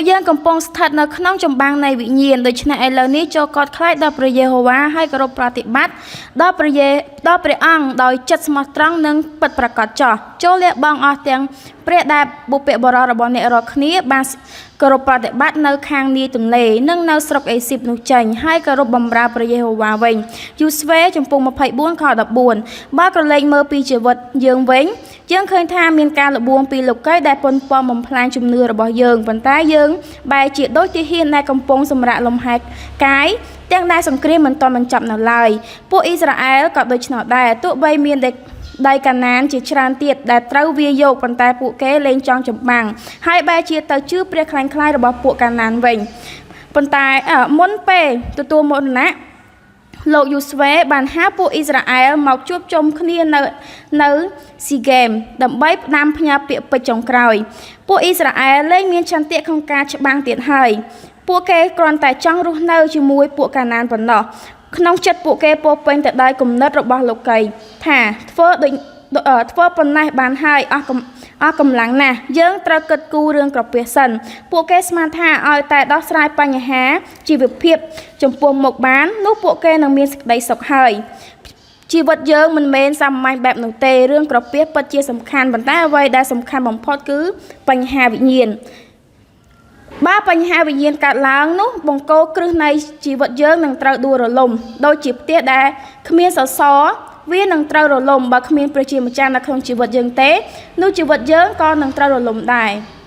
ពួកយើងកំពុងស្ថិតនៅក្នុងចម្បាំងនៃវិញ្ញាណដូច្នេះឥឡូវនេះចូរកោតខ្លាចដល់ព្រះយេហូវ៉ាហើយគោរពប្រតិបត្តិដល់ព្រះយេដល់ព្រះអង្គដោយចិត្តស្មោះត្រង់និងពិតប្រាកដចោះចូរលះបង់អស់ទាំងព្រះដែលបុព្វបុរសរបស់អ្នករាល់គ្នាបានគោរពប្រតិបត្តិនៅខាងនាយទន្លេនិងនៅស្រុកអេស៊ីបនោះចេញហើយគោរពបម្រើព្រះយេហូវ៉ាវិញយូស្វេជំពូក24ខ14បើក្រឡេកមើលពីជីវិតយើងវិញយើងឃើញថាមានការលបួងពីលោកីដែលប៉ុនប៉ងបំផ្លាញជំនឿរបស់យើងប៉ុន្តែយើងបែរជាដូចទាហានដែលកំពុងសម្រាកលំហែកាយទាំងដែលសង្គ្រាមមិនទាន់បញ្ចប់នៅឡើយពួកអ៊ីស្រាអែលក៏ដូច្នោះដែរទោះបីមានដីកាណានជាច្រើនទៀតដែលត្រូវវាយកប៉ុន្តែពួកគេលែងចង់ចម្បាំងហើយបែរជាទៅជឿព្រះក្លែងក្លាយរបស់ពួកកាណានវិញប៉ុន្តែមុនពេលទទួលមរណៈលោកយូស្វេបានហៅពួកអ៊ីស្រាអែលមកជួបជុំគ្នានៅនៅស៊ីហ្គេមដើម្បីផ្ដាំផ្ញើពាក្យពេចន៍ចុងក្រោយពួកអ៊ីស្រាអែលលែងមានឆន្ទៈក្នុងការច្បាំងទៀតហើយពួកគេគ្រាន់តែចង់រស់នៅជាមួយពួកកាណានប៉ុណ្ណោះក្នុងចិត្តពួកគេពោពេញទៅដោយគំនិតរបស់លោកីថាធ្វើដូចធ្វើប៉ុណ្ណេះបានហើយអស់អស់កម្លាំងណាស់យើងត្រូវគិតគូររឿងក្រពះសិនពួកគេស្មានថាឲ្យតែដោះស្រាយបញ្ហាជីវភាពចំពោះមុខបាននោះពួកគេនឹងមានសេចក្តីសុខហើយជីវិតយើងមិនមែនសាមញ្ញបែបនោះទេរឿងក្រពះពិតជាសំខាន់ប៉ុន្តែអ្វីដែលសំខាន់បំផុតគឺបញ្ហាវិញ្ញាណបើបញ្ហាវិញ្ញាណកើតឡើងនោះបង្គោលគ្រឹះនៃជីវិតយើងនឹងត្រូវដួលរលំដូចជាផ្ទះដែលគ្មានសសរវានឹងត្រូវរលំបើគ្មានព្រះជាម្ចាស់នៅក្នុងជីវិតយើងទេនោះជីវិតយើងក៏នឹងត្រូវរលំដែរ។